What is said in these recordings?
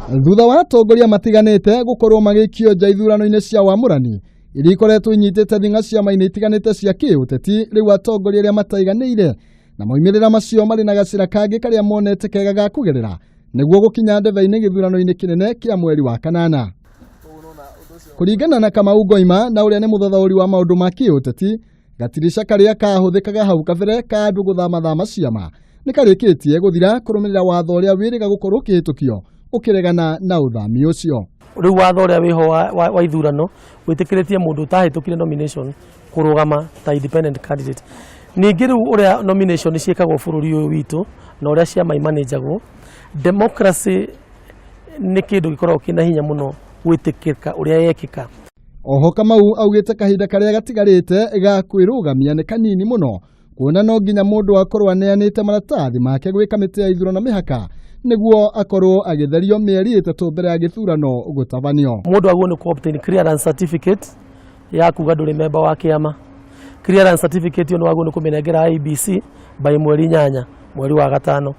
Thutha wa atongoria matiganĩte gũkorwo magĩikio nja ithurano-inĩ cia wamũrani iria ikoretwo inyitĩte thing'a ciama-inĩ itiganĩte cia kĩũteti, rĩu atongoria arĩa mataiganĩire na moimĩrĩra macio marĩ na gacĩra kangĩ karĩa monete kega ga kũgerera nĩguo gũkinya ndebe-inĩ gĩthurano-inĩ kĩnene kĩa mweri wa kanana. Kũringana na Kamau Ngoima na ũrĩa nĩ mũthathaũri wa maũndũ ma kĩũteti, gatirisha karĩa kahũthĩkaga hau kabere ka andũ gũthamathama ciama nĩ karĩkĩtie gũthira kũrũmĩrĩra watho ũrĩa wĩrĩga gũkorwo ũkĩhĩtũkio ũkĩregana na ũthami ũcio. Rĩu watho ũrĩa wĩho wa ithurano wĩtĩkĩrĩtie mũndũ ũtahĩtũkire nomination kũrũgama ta independent candidate. Ningĩ rĩu ũrĩa nomination ciĩkagwo bũrũri ũyũ witũ na ũrĩa ciama imanĩnjagwo, democracy nĩ kĩndũ gĩkoragwo kĩna hinya mũno gwĩtĩkĩrĩka ũrĩa yekĩka. Oho Kamau augĩte kahinda karĩa gatigarĩte ga kwĩrũgamia nĩ kanini mũno, kuona no nginya mũndũ akorwo aneanĩte maratathi make gwĩ kamĩtĩ ya ithurano na mĩhaka nĩguo akorwo agĩtherio mĩeri 3 mbere ya gĩthurano gũtabanio. Mũndũ agwo nĩ kũ obtain clearance certificate ya kuga ndũrĩ memba wa kĩama. Clearance certificate ĩyo nĩ wagwo nĩ kũmĩnengera IEBC by mweri 8 mweri wa gatano,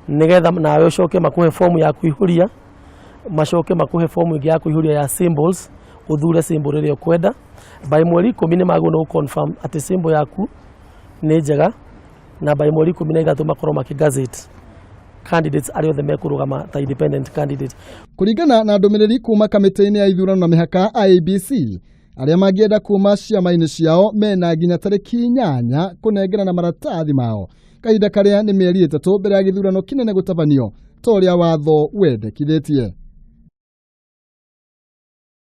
nĩgetha nawe ũcoke makũhe fomu ya kũihũria, macoke makũhe fomu ĩngĩ ya kũihũria ya symbols, ũthure symbol ĩrĩa ũkwenda. By mweri 10 nĩ magwo nĩ confirm atĩ symbol yaku nĩ njega, na by mweri 13 makorwo makĩ gazette candidates arĩa othe mekũrũgama ta independent candidate. Kũringana na ndũmĩrĩri kuma kamĩtĩ-inĩ ya ithurano na mĩhaka IEBC, arĩa mangĩenda kuma ciama-inĩ ciao mena nginya tarĩki 8 kũnengerana maratathi mao, kahinda karĩa nĩ mĩeri 3 mbere ya gĩthurano kĩnene gũtabanio ta ũrĩa watho wendekithĩtie.